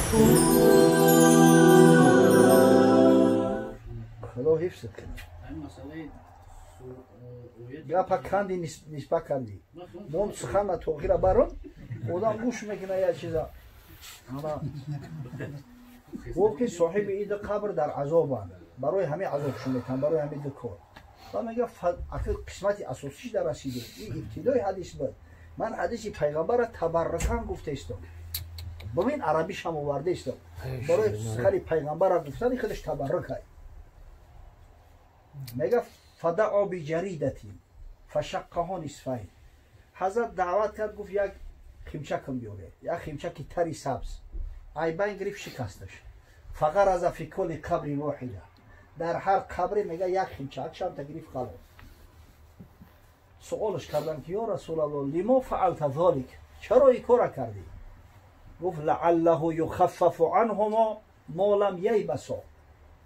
Худо ҳифзат кунад. Гапа канди нисба кардӣ. Мо сухана тоғира барон, одам гӯш мекунад як чиза. Гуфт ки соҳиби иди қабр дар азобанд. Барои ҳамин азобшон метаҳанд, барои ҳамин ду кор. Ва мегӯяд акл қисмати асосиш дар расиде. Ин ибтидои ҳадис буд. Ман ҳадиси пайғамбарро табаррукан гуфта истом. Бибин арабиш ҳам оварда истом. Барои сухани пайғамбарро гуфтани худаш табаррук ай. Мегӯяд фадаъо биҷаридатин фашаққаҳо нисфайн. Ҳазрат даъват кард, гуфт як химчакам биёре, як химчаки тари сабз. Айбайн гирифт шикасташ. Фағараза фи кулли қабри воҳида. Дар ҳар қабре мегӯяд як химчак чандта гирифт қалом. Суолаш карданд ки ё Расулаллоҳ, лимо фаалта золик, чаро ин кора кардӣ? Гуфт лааллаҳу юхаффафу анҳумо мо лам яйбасо.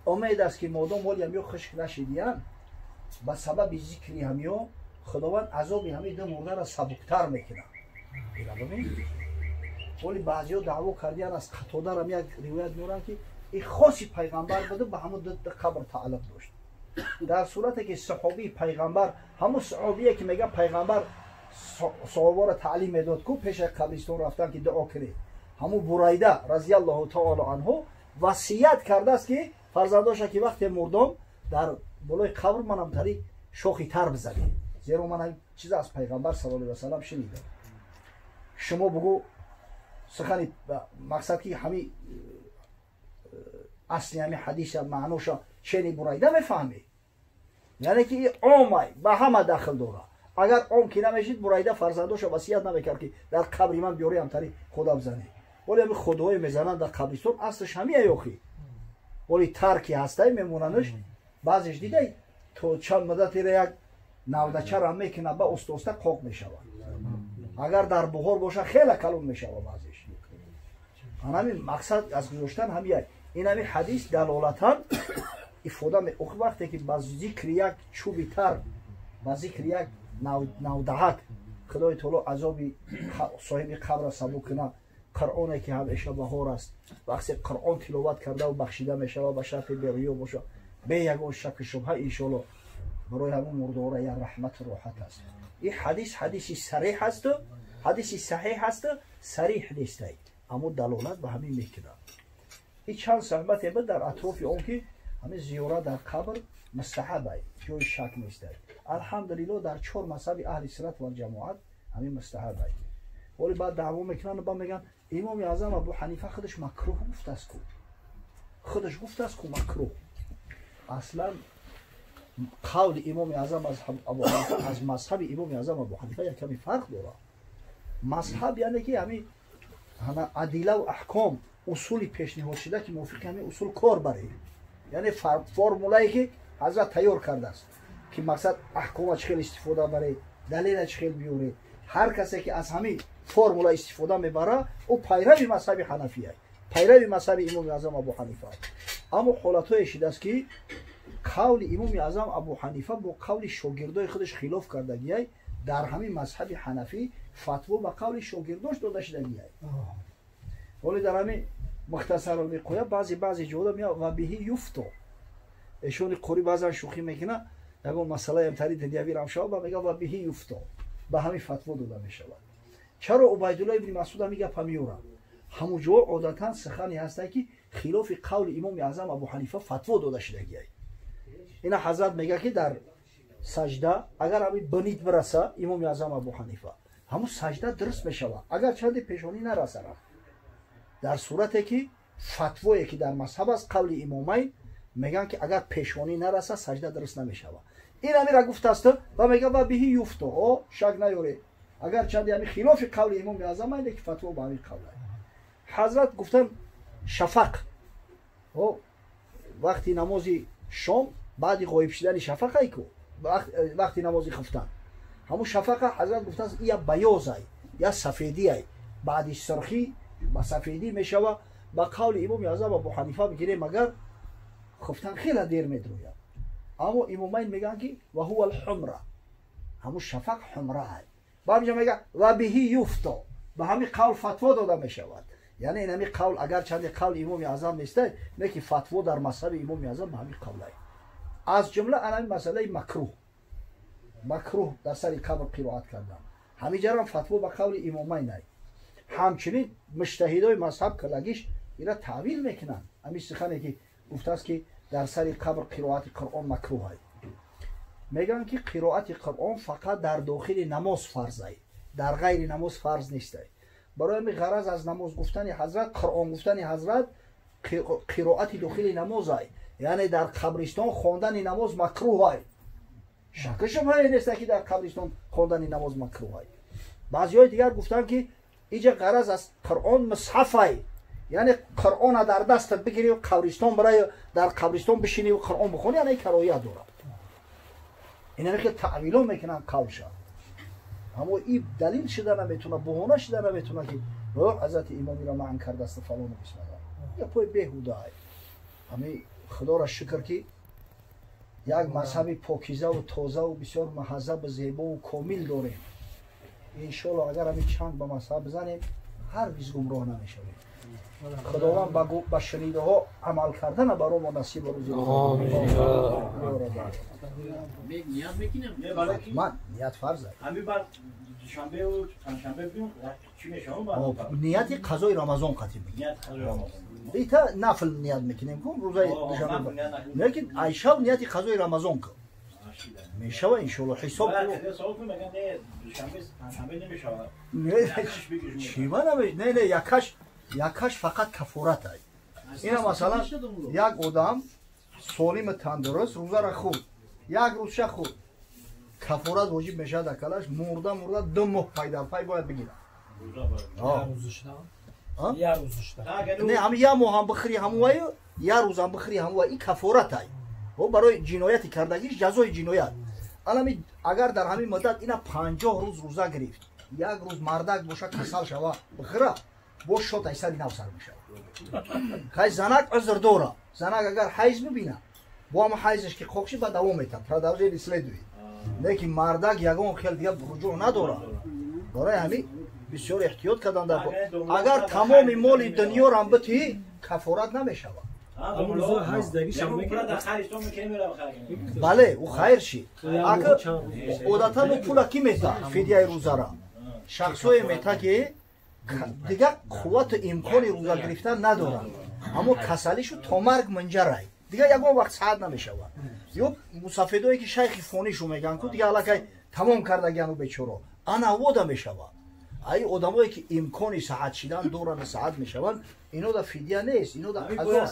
Умед аст ки модом ҳоли ҳамё хушк нашидиянд, ба сабаби зикри ҳамё Худованд азоби ҳамин ду мурдаро сабуктар мекунад. Ҳоли баъзиҳо даъво кардиянд аз Қатодарам як ривоят меоранд ки ин хоси пайғамбар буда, ба ҳамун ду қабр тааллуқ дошт. Дар сурате ки саҳобии пайғамбар, ҳамун саҳобие ки мегӯяд пайғамбар саҳобаро таълим медод ку пеш аз қабристон рафтан ки дуо кунед, ҳамун Бурайда разияллоҳу таоло анҳу васият кардааст ки фарзандоша ки вақте мурдом дар болои қабр манам тари шохи тар бизанед, зеро ман ҳамин чиза аз пайғамбар саллаллоҳу алайҳи васаллам шунидам. Шумо бугӯ сухани мақсад ки ҳамин асли ҳамин ҳадиса маъноша чени Бурайда мефаҳмед, яъне ки ин омай ба ҳама дахл дорад. Агар ом ки намешид, Бурайда фарзандоша васият намекард ки дар қабри ман биёре ҳамтари худам занед. Вале ҳамин худҳое мезананд дар қабристон, аслаш ҳамия ёхи. Вале тарки ҳастай мемонанаш, баъзеш дидай то чанд муддатеро як навдачара мекунад, ба оста оста қоқ мешавад. Агар дар буҳор бошад хеле калон мешавад баъзеш. Ҳамин мақсад аз гузоштан ҳамия. Ин ҳамин ҳадис далолатан ифода охи вақте ки ба зикри як чӯби тар, ба зикри як навдаҳак Худои таоло азоби соҳиби қабрро сабук кунад. Қуръоне ки ҳамеша баҳор аст, вақте Қуръон тиловат кардаву бахшида мешавад ба шарти бериё бошад, бе ягон шаку шубҳа иншоалло барои ҳамун мурдора як раҳмату роҳат аст. Ин ҳадис ҳадиси сариҳ асту ҳадиси саҳиҳ асту сариҳ нестай, аммо далолат ба ҳамин мекунад. Ин чанд суҳбате буд дар атрофи он ки ҳамин зиёра дар қабр мустаҳаб ай, ҷои шак нестай. Алҳамдулиллоҳ дар чор мазҳаби аҳли суннат вал ҷамоат ҳамин мустаҳаб ай. Вале баъд даъво мекунанд ба мегӯянд имоми аъзам Абу Ҳанифа худаш макрӯҳ гуфтааст ку, худаш гуфтааст ку макрӯҳ. Аслан қавли имоми аъзам аз Абу Ҳанифа аз мазҳаби имоми аъзам Абу Ҳанифа як каме фарқ дорад. Мазҳаб яъне ки ҳамин ҳама адилаву аҳком усули пешниҳод шуда ки мувофиқи ҳамин усул кор баред, яъне формулае ки ҳазрат тайёр кардааст ки мақсад аҳкома чӣ хел истифода баред, далела чӣ хел биёред. Ҳар касе ки аз ҳамин формула истифода мебарад, ӯ пайрави мазҳаби ҳанафия, пайрави мазҳаби имоми аъзам Абу Ҳанифа. Аммо ҳолатҳое шидааст ки қавли имоми аъзам Абу Ҳанифа бо қавли шогирдои худаш хилоф кардагиай, дар ҳамин мазҳаби ҳанафӣ фатво ба қавли шогирдош дода шидагиай. Вале дар ҳамин Мухтасарулмиқоя баъзе ҷода меояд ва биҳи юфто. Эшони қори баъзан шӯхӣ мекунад, ягон масъалаам тари дунявиам шавад, ба мегӯяд ва биҳи юфто, ба ҳамин фатво дода мешавад. Чаро Убайдулло ибни Масъуд ҳамин гапа меорад? Ҳамун ҷо одатан сухане ҳастае ки хилофи қавли имоми аъзам Абу Ҳанифа фатво дода шидагиай. Ина ҳазрат мегӯяд ки дар саҷда агар ҳамин бинит бираса имоми аъзам Абу Ҳанифа, ҳамун саҷда дуруст мешавад, агар чанде пешонӣ нарасарад. Дар сурате ки фатвое ки дар мазҳаб аст қавли имомайн мегӯянд ки агар пешонӣ нараса саҷда дуруст намешавад. Ин ҳамира гуфтааст ва мегӯяд ва биҳи юфто, о шак наёред, агар чанде ҳамин хилофи қавли имоми аъзам айде ки фатво ба ҳамин қавл. Ҳазрат гуфтан шафақ, вақти намози шом баъди ғоиб шудани шафақ айку вақти намози хуфтан, ҳамун шафақа ҳазрат гуфтааст я баёзай, я сафедиай, баъди сурхӣ ба сафедӣ мешава. Ба қавли имоми аъзам Абу Ҳанифа бигирем агар хуфтан хеле дер медрояд, аммо имомайн мегӯянд ки ва ҳува алҳумра, ҳамун шафақ ҳумра ай. Ба ҳаминҷо мегӯяд ва биҳи юфто, ба ҳамин қавл фатво дода мешавад. Яъне ин ҳами қавл агарчанде қавли Имоми Аъзам нестай, не ки фатво дар мазҳаби Имоми Аъзам ба ҳамин қавлай. Аз ҷумла ана ҳамин масъалаи макрӯҳ, макрӯҳ дар сари қабр қироат кардан, ҳамиҷарам фатво ба қавли имомайнай. Ҳамчунин муҷтаҳидои мазҳаб калагиш ира таъвил мекунанд. Ҳамин сухане ки гуфтааст, ки дар сари қабр қироати Қуръон макрӯҳай, мегӯянд, ки қироати Қуръон фақат дар дохили намоз фарзай, дар ғайри намоз фарз нестай. Барои ҳамин ғараз аз намоз гуфтани ҳазрат, Қуръон гуфтани ҳазрат қироати дохили намозай. Яъне дар қабристон хондани намоз макрӯҳай. Шакку шубҳае неста, ки дар қабристон хондани намоз макрӯҳай. Баъзиҳои дигар гуфтанд, ки иҷа ғараз аз Қуръон мусҳафай, яъне Қуръона дар дастат бигирӣ, қабристон барай, дар қабристон бишинӣ, Қуръон бихонӣ, яъне кароҳият дорад. Инаме хел таъвило мекунанд қавлша. Аммо и далил шида наметуна, буҳона шида наметуна, ки ҳазрати имомиро маън кардааст, фалону бисмада. Гапои беҳудаай. Ҳами худоро шукр, ки як мазҳаби покизаву тозаву бисёр муҳаззабу зебову комил дорем. Иншоалло, агар ҳамин чанг ба мазҳаб бизанем, ҳаргиз гумроҳ намешавем. Худованд ба шунидаҳо амал кардана баро мо насиб рӯзи. Ман ният фарз. Нияти қазои Рамазон қатӣ ита нафл ният мекунем ку рӯзаи душанбе, лекин айшав нияти қазои Рамазон кун, мешава иншоалло. Ҳисоб чима не, не, якаш фақат кафорат ай. Ина масалан, як одам солиму тандуруст рӯзара хӯрд, як рӯзша хӯрд, кафорат воҷиб мешавад акалаш. Мурда мурда 2 моҳ пайдарпай бояд бигирад. Не, ҳами як моҳам бихӯри ҳамуваю, як рӯзам бихӯри ҳамувай, ин кафорат ай барои ҷинояти кардагиш, ҷазои ҷиноят. Алами агар дар ҳамин муддат ина 50 рӯз рӯза гирифт, як рӯз мардак боша, касал шава, бихӯра, бош шот ай сари нав сар мешавад. Хай, занак узр дора. Занак агар ҳайз бибина, бо ҳама ҳайзаш ки қоқ шид, ба давом метавад, продолжение следует. Лекин мардак ягон хел дига руҷӯъ надорад. Барои ҳамин бисёр эҳтиёт кардан дар. Агар тамоми моли дунёрам битӣ, кафорат намешавад. Бале, ӯ хайр шид. Ака, одатан ӯ пула кӣ мета? Фидияи рӯзара шахсое мета, ки дигар қуввату имкони рӯза гирифтан надорад, аммо касалишу то марг мунҷарай, дигар ягон вақт саҳат намешавад. Ё мусафедое, ки шайхи фонишу мегӯянд ку, дигар аллакай тамом кардагиану бечоро ана вода мешавад. Ай одамое, ки имкони саҳат шидан доранд, саҳат мешаванд, ино да фидия нест, ино да қазо.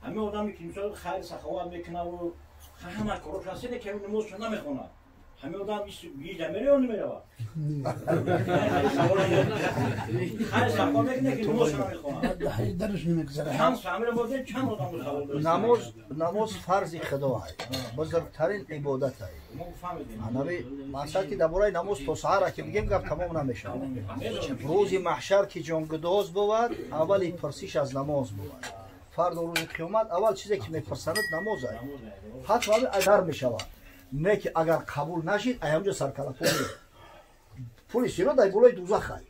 Ҳамин одаме, ки мисол хайр саховат мекунаву ҳама корош ҳаст, ки намозшо намехонад, ҳамин одам биҷа мерава ё намерава? Хайр саховат мекунад, ки намозшо намехонад. Чанд ҳамира боз чанд одам савол. Намоз, намоз фарзи худоай, бузургтарин ибодатай. Анави мақсад, ки дар бораи намоз то саҳара ки бигем, гап тамом намешавад. Рӯзи маҳшар ки ҷонгудоз бувад, аввали пурсиш аз намоз бувад. Фардо рӯзи қиёмат аввал чизе, ки мепурсанад, намозай. Ҳатто агар мешавад, не ки агар қабул нашид, ай ҳамҷо саркалапо пули сиро дар болои дузахай.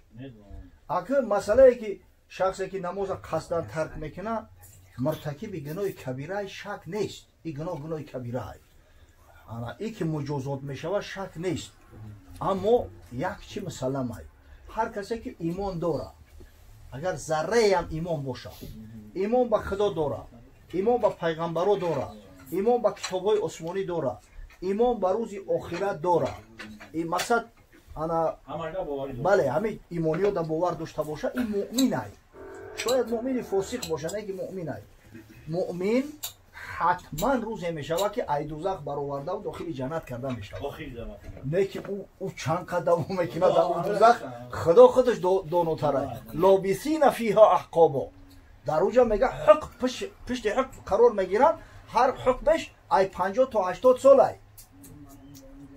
Ака, масъалае, ки шахсе, ки намоза қасдан тарк мекунад, муртакиби гуноҳи кабирай, шак нест. И гуноҳ гуноҳи кабирай, ана и ки муҷозот мешавад, шак нест. Аммо як чи мусалламай: ҳар касе, ки имон дорад, агар зарраеам имон бошад, имон ба Худо дорад, имон ба пайғамбаро дорад, имон ба китобҳои осмонӣ дорад, имон ба рӯзи охират дорад, мақсад ана бале, ҳамин имониё да бовар дошта бошад, ин муъминай. Шояд муъмини фосиқ бошад, не ки муъминай. Муъмин ҳатман рӯзе мешавад, ки ай дузах баровардаву дохили ҷаннат карда мешавад. Не ки ӯ чанд қад давом мекунад дар он дузах, Худо худаш донотарай. لابثين فيها أحقابا. Дар уҷа мега, ҳуқб пишти ҳуқб қарор мегиранд. Ҳар ҳуқбеш ай 50 то 80 солай.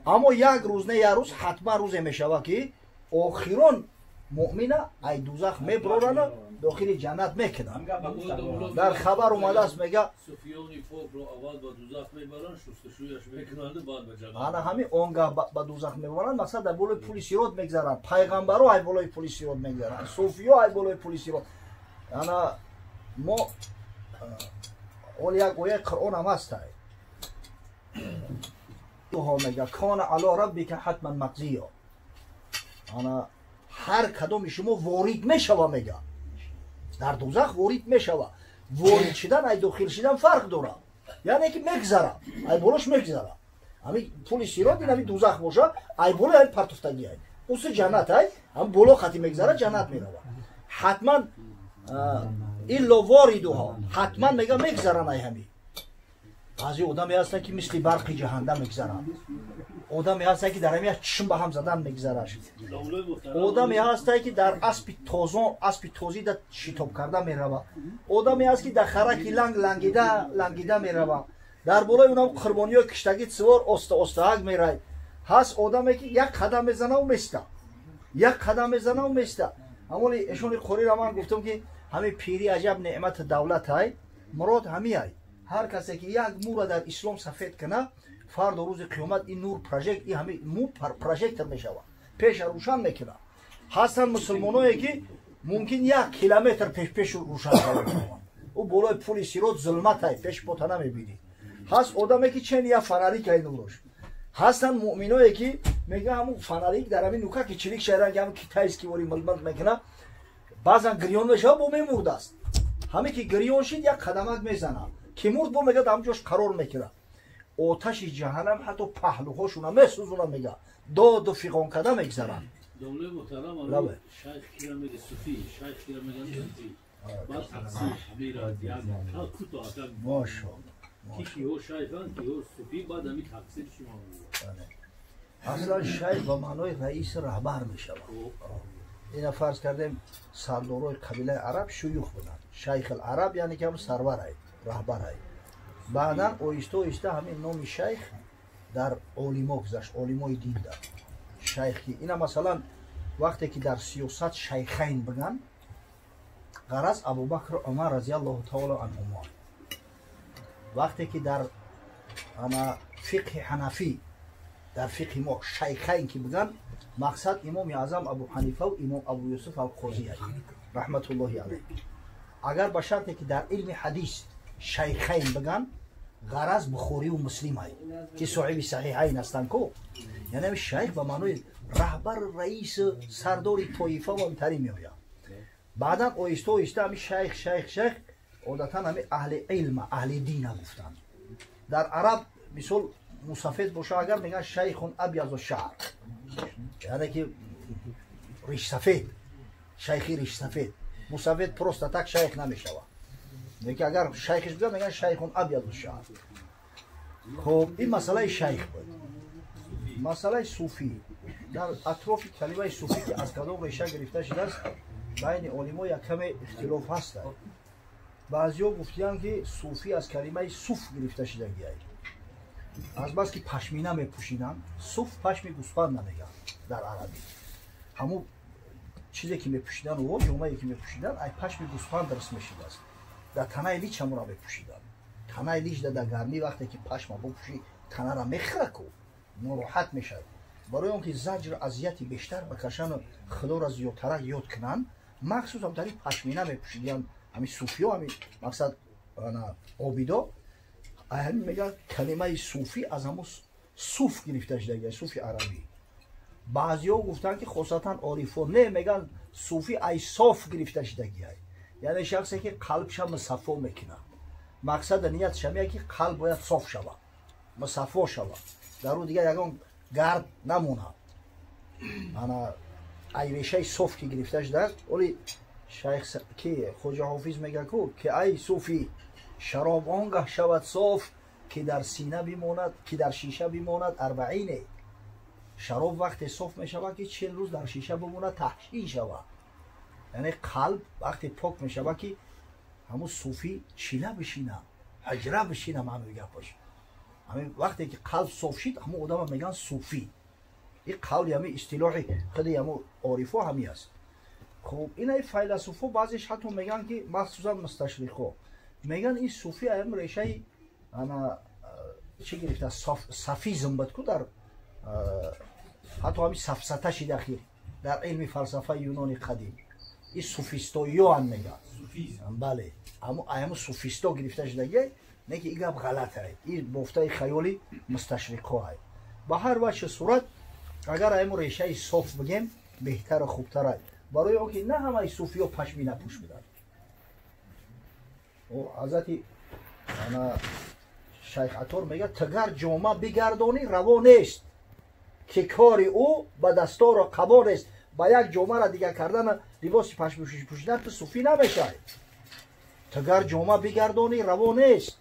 Аммо як рӯз не, як рӯз ҳатман рӯзе мешавад, ки охирон Муъмина ай дузах меброрана, дохили ҷаннат мекунанд. Дар хабар омадааст, мега ана ҳамин он гаҳ ба дузах мебаранд. Мақсад, дар болои пули сирот мегзаранд. Пайғамбаро ай болои пули сирот мегзаранд, суфиё ай болои пули сирот. Ана мо ҳол як ояи Қуръон ҳам ҳастай, мега: кана ала раббика ҳатман мақзия. Ана ҳар кадоми шумо ворид мешава, мега, дар дузах ворид мешава. Ворид шидан ай дохил шидан фарқ дорад, яъне ки мегзара, ай болош мегзара. Ҳами пули сирот ин ҳами дузах боша, ай боло ай партуфтагӣ, ай уси ҷаннат, ай ҳам боло хати мегзара, ҷаннат мерава. Ҳатман илло воридуҳо, ҳатман, мега, мегзаран ай ҳами. Баъзе одаме ҳастанд, ки мисли барқи ҷаҳанда мегзаранд. Одаме ҳастанд, ки дар ҳами чишм ба ҳам задан мегзараш. Одаме ҳастанд, ки дар аспи тозон, аспи тозида шитоб карда мерава. Одаме ҳаст, ки дар хараки ланг лангида лангида мерава, дар болои унам қурбониҳои киштагӣ сивор оста остаак мерай. Ҳаст одаме, ки як қадам мезанаву места, як қадам мезанаву места. Ҳамони эшони қориро ман гуфтам, ки ҳамин пирӣ аҷаб неъмати давлатай, мурод ҳамиай. Ҳар касе ки як мӯра дар ислом сафед кана, фардо рӯзи қиёмат ин нур прожект, ин ҳами мӯ прожектор мешавад, пеша рӯшан мекунад. Ҳастанд мусулмоное, ки мумкин як километр пеш рӯшан шавад, ӯ болои пули сирот зулматай, пеш пота намебинӣ. Ҳаст одаме, ки чен як фонарик ай нурош. Ҳастанд муъминое, ки мега, ҳамун фонарик дар ҳамин нука ки чирик шайранг, ҳамин китайский вори милмилт мекуна, баъзан гирён мешава, бо мемурдааст. Ҳаме ки гирён шид, як қадамак мезанад, ки мурд, бо мега, дар ҳамҷош қарор мекунад. Оташи ҷаҳаннам ҳатто паҳлӯҳошуна месӯзонад, мега, доду фиғон карда мегзаранд. Домлаи муҳтарам, шайх кира мега суфӣ, шайх кира меган суфӣ, баъд тақсим мерад як кӯтоҳ. Мошоалло. Ки киҳо шайханд, киҳо суфӣ, баъд ҳами тақсир шумо. Аслан шайх ба маънои раиси, раҳбар мешавад. Ина фарз кардем, сардорои қабилаи араб шуюх буданд. Шайхил араб, яъне ки ҳам сарварай, раҳбарай. Баъдан оҳиста оҳиста ҳамин номи шайх дар олимо гузашт, олимои дин дар шайхи. Ина масалан, вақте ки дар сиёсат шайхайн биган, ғараз Абубакр, Умар разиаллоҳу таоло анҳумо. Вақте ки дар ана фиқҳи ҳанафӣ, дар фиқҳи мо шайхайн ки биган, мақсад имоми аъзам Абу Ҳанифаву имом Абу Юсуф Алқозӣ раҳматуллоҳи алайҳ. Агар ба шарте ки дар илми ҳадис шайхайн биган, ғараз Бухориву Муслимай, ки соҳиби саҳиҳайн ҳастанд ку. Яъне шайх ба маънои раҳбар, раис, сардори тоифа ва интари меояд. Баъдан оҳиста оҳиста ҳами шайх, шайх, шайх одатан ҳами аҳли илма, аҳли дина гуфтанд. Дар араб мисол мусафед боша агар, мегӯянд шайхун абязу шаър, яъне ки ришсафед, шайхи ришсафед. Мусафед просто так шайх намешавад, лекин агар шайхиш бигӯяд, мегӯянд шайхун абязу шаър. Хуб, ин масъалаи шайх буд. Масъалаи суфӣ. Дар атрофи калимаи суфӣ, ки аз кадом реша гирифта шудааст, байни олимо як каме ихтилоф ҳастад. Баъзиҳо гуфтиянд, ки суфӣ аз калимаи суф гирифта шудагиай, азбаски пашмина мепӯшиданд. Суф пашми гӯсфанд намегӯянд дар арабӣ. Ҳамун чизе ки мепӯшиданд, о ҷомае ки мепӯшиданд, ай пашми гӯсфанд дарст мешудааст. Дар танаи лич ҳамонро мепӯшиданд. Танаи лич дар гармӣ вақте ки пашма бупӯшӣ, танара мехӯраку нороҳат мешавад. Барои он ки заҷру азияти бештар бакашану худоро зиёдтарак ёд кунанд, махсус дар пашмина мепӯшидиянд ҳами суфиё, ҳами мақсад обидо. Ҳамин мегӯяд, калимаи суфӣ аз ҳамун суф гирифта шудагия, суфи арабӣ. Баъзиҳо гуфтанд, ки хосатан орифо не, мегӯянд, суфӣ ай соф гирифта шудагиай, яъне шахсе ки қалбша мусаффо мекунад. Мақсада ниятш ҳамия, ки қалб бояд соф шавад, мусаффо шавад, дар ӯ дигар ягон гард намонад. Ана ай решаи соф ки гирифта шудааст. Оли шайх ки Хоҷа Ҳофиз мегӯяд ку, ки ай суфӣ, шароб он гаҳ шавад соф, ки дар сина бимонад, ки дар шиша бимонад арбаине. Шароб вақте соф мешавад, ки 40 рӯз дар шиша бимонад, таҳшин шавад. Яъне қалб вақте пок мешавад, ки ҳамун суфӣ чила бишина, ҳаҷра бишина. Маънои гапаш ҳамин, вақте ки қалб соф шид, ҳамун одама мегӯянд суфӣ. Ин қавли ҳамин истилоҳи худи ҳамун орифо ҳамин аст. Хуб, инаи файласуфо баъзеш ҳатто мегӯянд, ки махсусан мусташриқҳо мегӯянд, ин суфӣ аям решаи ана чӣ гирифта, софизм буд ку, дар ҳатто ҳамин сафсата шид ахир дар илми фалсафаи юнони қадим. Ин суфистоиёан мегӯянд. Бале, аяму суфисто гирифта шудагия, не ки ин гап ғалат ай, ин бофтаи хаёли мусташриқҳо ай. Ба ҳар вачҳи сурат, агар аяму решаи соф бигем, беҳтару хубтар ай, барои он ки на ҳамаи суфиё пашминапӯш буданд. Ҳазрати Шайх Атор мегӯяд: тагар ҷома бигардонӣ, раво нест, ки кори ӯ ба дастору қабо нест. Ба як ҷомаро дигар кардан, либоси пашмпӯшӣ пӯшидан, ту суфӣ намешавӣ. Тагар ҷома бигардонӣ, раво нест,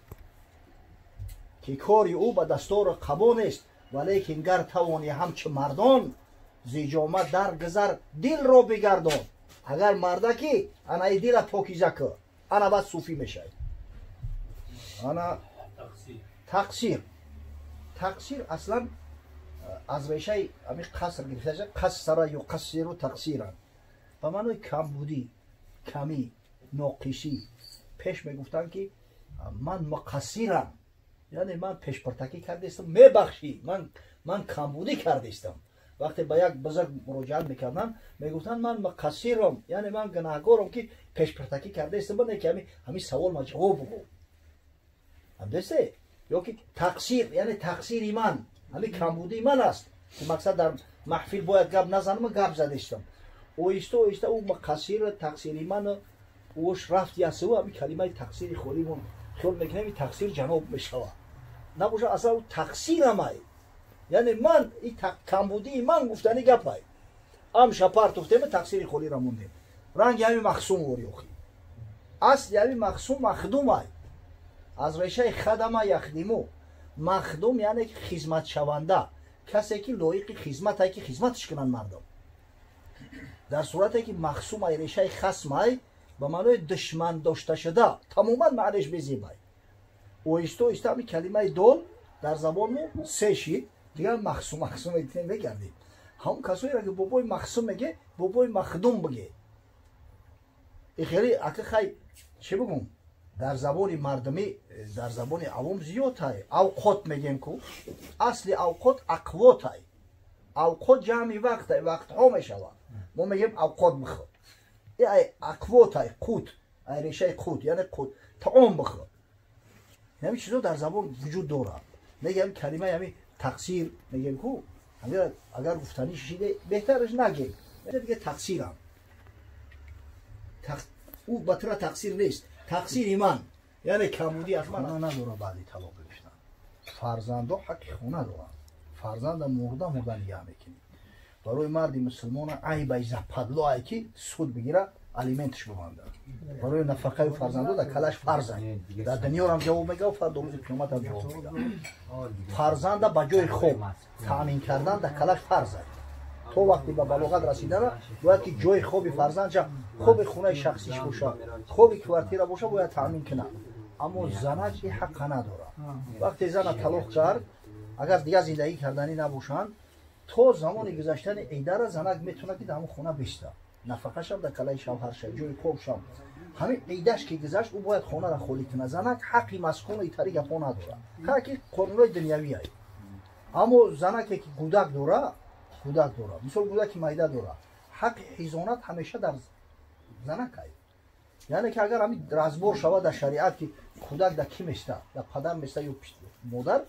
ки кори ӯ ба дастору қабо нест, валекин гар тавонӣ ҳамчу мардон, зи ҷома дар гузар, дилро бигардон. Агар мардакӣ, ана и дила покиза кӯ, ана баъд суфӣ мешавӣ. Ана тақсир. Тақсир аслан аз решаи ҳамин қаср гирифта шуда, қассара юқассиру тақсиран, ба маънои камбудӣ, камӣ, ноқисӣ. Пеш мегуфтанд, ки ман муқассирам, яъне ман пешпартакӣ кардастам, мебахшӣ, ман камбудӣ кардастам. Вақте ба як бузург муроҷиат мекарданд, мегуфтанд: ман муқассирам, яъне ман гунаҳгорам, ки пешпартакӣ кардаистам, не ки ҳамин савол ма ҷавоб бугӯ. Ҳамдесте ё ки тақсир, яъне тақсири ман, ҳамин камбудии ман аст, ки мақсад дар маҳфил бояд гап назанам, гап задистам. Оҳиста оҳиста ӯ муқассир, тақсири ман ӯш рафт ясу, ҳамин калимаи тақсири холимон хиёл мекунем, тақсир ҷаноб мешавад. Набошад, аслан ӯ тақсирамай, яъне ман камбудии ман гуфтани гапай. Амша партуфтем, тақсири холиро мондем. Ранги ҳамин махсум вори охи. Асли ҳамин махсум махдумай, аз решаи хадама яхдиму. Махдум яъне ки хизматшаванда, касе ки лоиқи хизматай, ки хизматш кунанд мардум. Дар сурате ки махсумай, решаи хасмай, ба маънои душман дошта шуда, тамоман маънеш безебай. Оҳиста оҳиста ҳамин калимаи дол дар забонмо се шид, дигар махсум махсум мегардем. Ҳамон касоеро ки бобои махсум меге, бобои махдум биге. И хеле ака, хай, чӣ бигум, дар забони мардумӣ, дар забони авом зиёдтай. Авқот мегем ку, асли авқот ақвотай. Авқот ҷамъи вақтай, вақтҳо мешавад. Мо мегем авқот бихӯр, ай ақвотай, қут, ай решаи қут, яъне қут, таом бихӯр. Ҳамин чизо дар забон вуҷуд дорад. Мегем калимаи ҳамин тақсир мегем ку, агар гуфтанӣ шиде, беҳтараш нагем, дига тақсирам. Ӯ ба тура тақсир нест, тақсири ман, яъне камбудӣ аз ман надора. Баъди талоқ гирифтан фарзандо ҳаққи хона доранд. Фарзанда мурда мурда нигаҳ мекунӣ. Барои марди мусулмона айбай, западло ай, ки суд бигира, алиментш бибандад. Барои нафақаи фарзандо дар калаш фарзай, дар дунёрам ҷавоб мега, фардо рӯзи қиёматам ҷавоб мега. Фарзанда ба ҷои хоб таъмин кардан дар калаш фарзай. То вақте ба балоғат расидана бояд ки ҷои хоби фарзандша, хоби хонаи шахсиш боша, хоби квартира боша, бояд таъмин кунад. Аммо занак и ҳаққа надорад. Вақте зана талоқ кард, агар дигар зиндагӣ карданӣ набошанд, то замони гузаштани идара занак метавонад, ки дар ҳамон хона биста, нафақашам дар калаи шавҳарша, ҷои хобшам. Ҳамин идаш ки гузашт, ӯ бояд хонаро холӣ кунад. Занак ҳаққи маскуну итари гапҳо надорад, ки қонунҳои дунявӣ ай. Аммо занаке ки гудак дора, кӯдак дорад, мисол кӯдаки майда дорад, ҳаққи ҳизонат ҳамеша дар занак ай. Яъне ки агар ҳамин разбор шавад дар шариат, ки кӯдак дар кӣ места, дар падар места ё модар,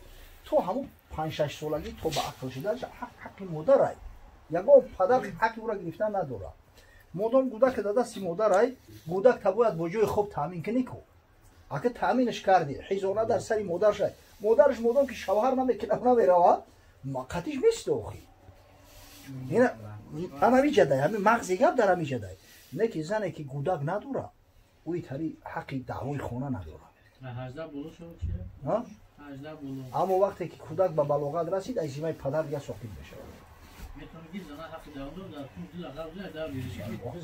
то ҳамун 5-6 солагӣ, то ба ақл шуданаш, ҳаққи модар ай. Ягон падар ҳаққи ӯра гирифтан надорад, модом кӯдаке дар дасти модар ай. Кӯдак та бояд бо ҷои хоб таъмин кунӣ ку. Ака таъминаш кардӣ, ҳизона дар сари модарш ай. Модараш модом ки шавҳар намекунад, намеравад, қатиш места охи. Ҳамин ҷадай, ҳамин мағзи гап дар ҳамин ҷадай. Не ки зане ки кӯдак надорад, ӯи тари ҳаққи даъвои хона надорад. Аммо вақте ки кӯдак ба балоғат расид, аз зимаи падар дигар соқит мешавад.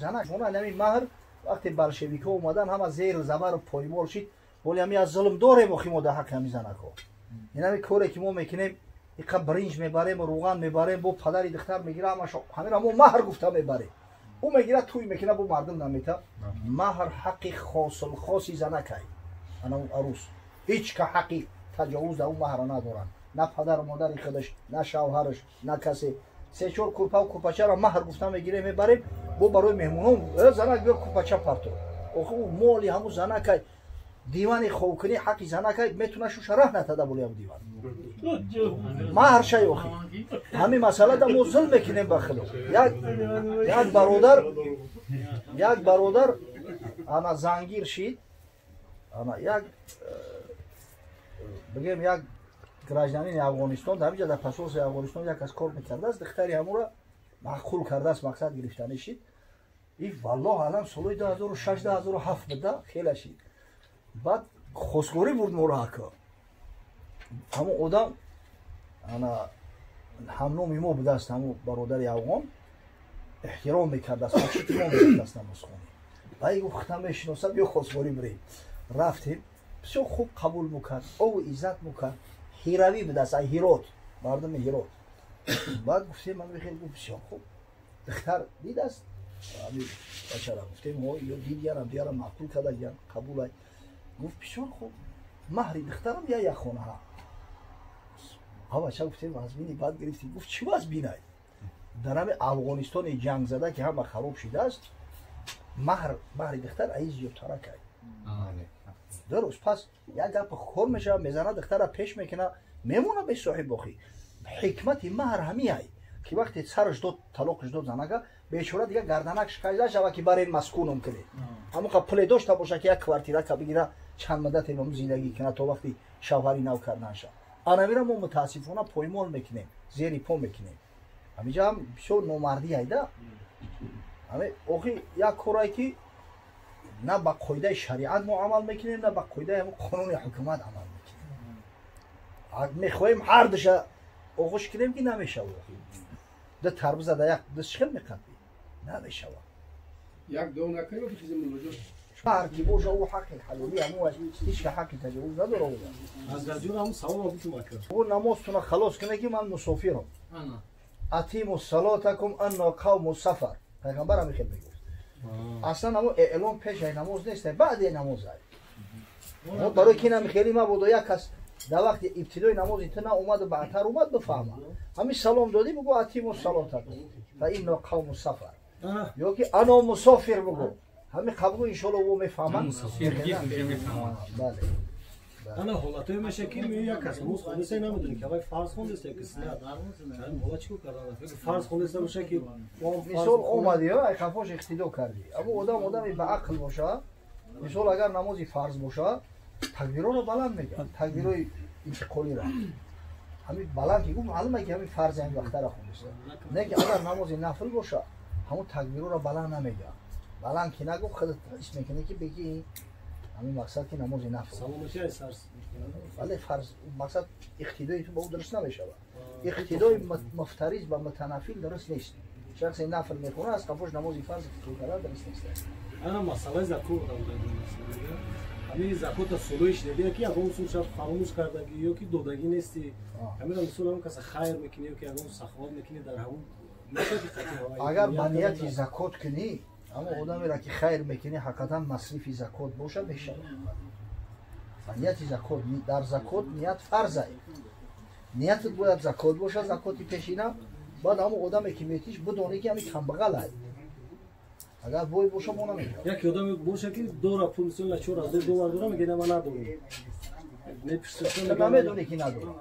Зана ҳамин маҳр, вақте болшевикҳо омадан, ҳама зеру забару поймол шид. Воли ҳами аз зулм дорем охи мо дар ҳаққи ҳами занакҳо. Ин ҳами коре ки мо мекунем, иқа бринҷ мебарем, руған мебарем, бо падари духтар мегира, ҳамаша ҳамира мо маҳр гуфта мебарем. Ӯ мегирад, тӯй мекунад, бо мардум намета. Маҳр ҳаққи хосулхоси занакай, ана арӯс. Ҳеҷ ка ҳаққи таҷовуз дар ӯ маҳра надоранд, на падару модари худаш, на шавҳараш, на касе. Се-чор курпаву курпачаро маҳр гуфта мегирем, мебарем бо барои меҳмонон. Занак биёр курпача парто. Охи ӯ моли ҳамун занакай, дивани хобкунӣ ҳаққи занакай, метуна шуша раҳ натада болои ҳамун диван. Маҳр шай. Охи ҳамин масъалада мо зулм мекунем ба худо. Як бародар ана зангир шид, ана як бигем, як гражданини Афғонистон дар ҳамиҷа, дар посольствои Афғонистон як кас кор мекардааст. Духтари ҳамура маъқул кардааст, мақсад гирифтанӣ шид. И валлоҳ алам, солҳои 2006, 2007 буда, хела шид. Баъд хосгорӣ бурд моро. Ака, ҳамон одам ана ҳамноми мо будааст. Ҳамон бародари афғон эҳтиром мекардааст, масҷиди мо мерафтааст намозхонӣ. Баъд гуфт: «Худам мешиносам, ё хосгорӣ бирем». Рафтем, бисёр хуб қабул мекард, ову иззат мекард. Ҳиравӣ будааст, ай Ҳирот, мардуми Ҳирот. Баъд гуфтем: «Ман мехел». Гуфт: «Бисёр хуб». Духтар дидааст ҳами бачара. Гуфтем: «Ё дидиянам, дигарам маъқул кардагиян, қабулай». Гуфт: «Бисёр хуб, маҳри духтарам я як хонаҳа». Ҳа, бача, гуфтем, вазмини бад гирифтем. Гуфт: «Чӣ вазбинай? Дар ҳами Афғонистони ҷангзада, ки ҳама хароб шидааст, маҳр, маҳри духтар аи зиёдтаракай». Дуруст. Пас як гапи кор мешавад, мезана, духтара пеш мекуна, мемона бесоҳиб. Охи ҳикмати маҳр ҳамиай, ки вақте сараш дод, талоқш дод занака, бечора дигар гарданак шикаста шава, ки барен маскунум кунед. Ҳамоқа пуле дошта боша, ки як квартирака бигира, чанд муддате ба зиндагӣ кунад, то вақти шавҳари нав кардан ша. Анамира мо мутаассифона поймол мекунем, зери по мекунем. Ҳамиҷа ҳам бисёр номардӣ айда. Охи як корае, ки на ба қоидаи шариат мо амал мекунем, на ба қоидаи ҳамн қонуни ҳукумат амал мекунем. Мехоҳем ҳар душа оғӯш кунем, ки намешава. Охи ду тарбуза да як даст чӣ хел меқапӣ? Намешава. Як донака ё чизи мулоҷот. Ҳар ки боша, ӯ ҳаққи ҳалолӣ ҳамун ҳеҷ ка ҳаққи таҷовуз надора. Аз радио ҳамун савол бутум, ака. Ӯ намозтуна халос куне, ки ман мусофирам. أتموا صلاتكم إنا قوم سفر. пайғамбар ҳами хел мегуфт. Аслан ҳамун эълон пешаи намоз нест, баъди намоз ай. Мо барои ки нами хели мабодо як кас дар вақти ибтидои намози ту на омаду баъдтар омад, бифаҳма. Ҳамин салом додӣ, бугӯ: أتموا صلاتكم فإنا قوم سفر, ё ки أنا مسافر бугӯ. Ҳамин қабгӯ, иншоалло, ӯ мефаҳмад. Бале. Ана ҳолатое меша, ки як кас намоз хондаста, намедонӣ, ки аввай фарз хондаста ё ки суннат. Ҳамин ҳолат чӣ кор кардан? Фарз хондаста боша, ки Мисол, омадӣ, ай қафош иқтидо кардӣ. Аммо одам одами ба ақл боша, мисол, агар намози фарз боша, такбироро баланд мегӯяд, такбирои интиқолиро ҳамин баланд ки гуфт, маълуме, ки ҳамин фарзи ҳамин вақтара хондаста. Не ки агар намози нафл боша, ҳамун такбироро баланд намегӯяд. Баланд ки нагуфт, худат ҳис мекунӣ, ки беги ҳамин мақсад, ки намози нафл. Бале, фарз мақсад иқтидои ту ба ӯ дуруст намешавад. Иқтидои муфтариз ба мутанафил дуруст нест. Шахсе нафл мехонад, аз қафош намози фарз иқтидо кардан дуруст нест. Ана масъалаи закот, ҳамин закота солои шидагия, ки ягон сум шаб фаромӯш кардагӣ ё ки додагӣ нести, ҳамина мисол, ҳамон каса хайр мекунӣ ё ки ягон саховат мекунӣ, дар ҳамон Агар ба нияти закот кунӣ, ҳамон одамеро ки хайр мекунӣ, ҳақиқатан масрифи закот боша, мешавад ба нияти закот. Дар закот ният фарзай, ниятат бояд закот боша, закоти пешина. Баъд ҳамон одаме ки метиш, бидонӣ, ки ҳамин камбағалай. Агар бой боша, мо намекард. Як одаме боша, ки дора пул, мисол, 4000 доллар дора, мега: «Ман надорам». Намедонӣ, ки надора.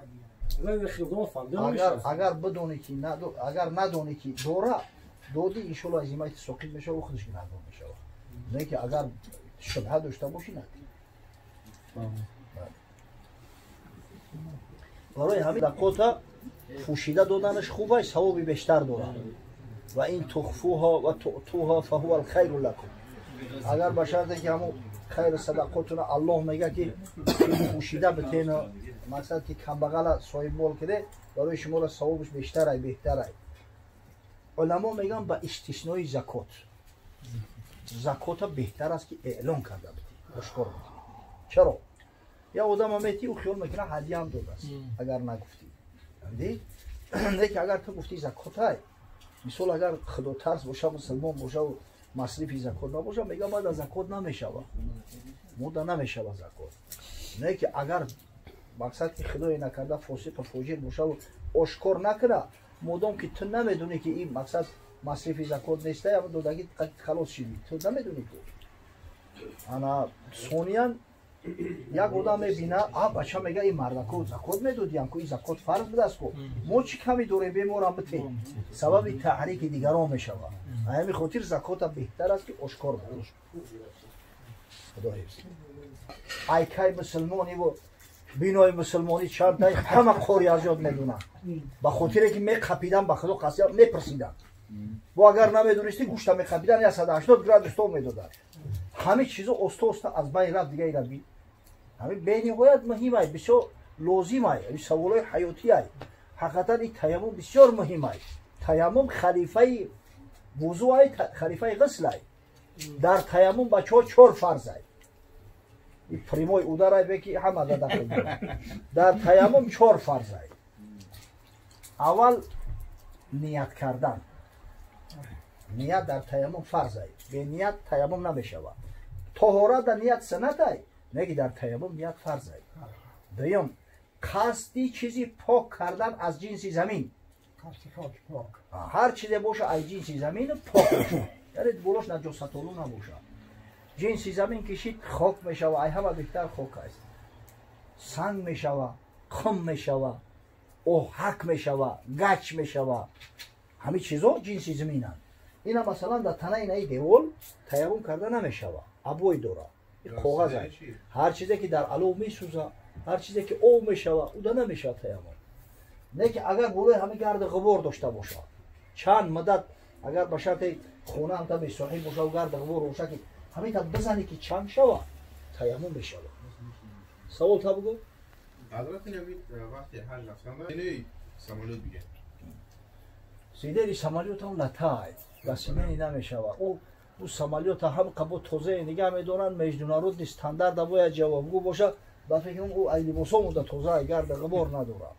Агар бидонӣ, ки агар надонӣ, ки дора, додӣ, иншолло, аз зиммаи соқит мешава, худаш гунаҳгор мешава. Не ки агар шубҳа дошта бошӣ, надӣ. Барои ҳамин закота пӯшида доданаш хуб аст, савоби бештар дорад. وإن تخفوها وتؤتوها فهو خير لكم. Агар ба шарте, ки ҳамун хайру садақотуна, Аллоҳ мега, ки пӯшида битена, мақсад, ки камбағала соҳибмол киде, барои шуморо савобаш бештарай, беҳтарай. Уламо мегӯянд, ба истиснои закот. Закота беҳтар аст, ки эълон карда битӣ, ошкор битӣ. Чаро? Я одама метӣ, ӯ хиёл мекунад, ҳадияам додааст, агар нагуфтӣ. Не ки агар ту гуфтӣ, закотай. Мисол агар худотарс боша, мусулмон боша, масрифи закот набоша, мега мада закот намешава. Муда намешава закот. Не ки агар мақсад ки худое накарда фосиқ фоҷир боша ошкор накуна, модом ки ту намедонӣ ки ин мақсад масрифи закот неста, я додагӣ халос шидӣ. Ту намедонӣ ку. Ана сониян як одам мебина, а бача мега ин мардако закот медодиям ку, ин закот фарз будааст ку. Мо чӣ ками дорем, беморам бите. Сабаби таҳрики дигарон мешавад. Ҳамин хотир закота беҳтар аст ки ошкор бошад. Худо ҳифз. Айкай мусулмониву бинои мусулмонӣ чанд ҳама қори аз ёд медонанд. Ба хотире ки меқапидан, ба худо қасия мепурсиданд. Бо агар намедонисти гӯшта меқапидан 180 градус тоб медоданд. Ҳамин чизо оста-оста аз байн рафт, дига ира би. Ҳамин бениҳоят муҳим ай, бисёр лозим ай, ин саволҳои ҳаётӣ ай. Ҳақиқатан ин таяммум бисёр муҳим ай. Таяммум халифаи вузӯ ай, халифаи ғусл ай. Дар таяммум бачаҳо чор фарз ай. Ин прямой удар ай бе ки ҳама да дахл дорад. Дар таяммум чор фарз ай. Аввал ният кардан. Ният дар таяммум фарз ай. Бе ният таяммум намешавад. Тоҳорат дар ният суннат ай, неки дар таяммум ният фарз ай. Дуюм, қасди чизи пок кардан аз ҷинси замин. Ҳар чизе боша аз ҷинси замин пок бошад. Яъне болош наҷосатолу набошад. Ҷинси замин кишид хок мешава, ай ҳама беҳтар хок аст. Санг мешава, хум мешава, оҳак мешава, гач мешава. Ҳамин чизо ҷинси заминанд. Ина масалан дар танаи наи девол таяммум карда намешава. Обой дора. Коғаз аст. Ҳар чизе ки дар алов месӯза, ҳар чизе ки об мешава, уда намешава таяммум. Не ки агар болои ҳамин гарди ғубор дошта бошад, чанд муддат агар ба шарти хона ҳам та бесоҳиб боша ва гарди ғубор боша ки ҳамин та бизанӣ ки чанг шава, таяммум мешава. Савол та бугӯ? Ҳазрат Набӣ вақти ҳаҷ рафтан самолёт бигир. Сидери самолёт ҳам латай, расимени намешава. Ӯ самолёта ҳам қабо тозае нигаҳ медоранд, международный стандарта бояд ҷавобгӯ бошад. Ба фикрам ӯ ай либосо монда тоза, ай гарди ғубор надорад.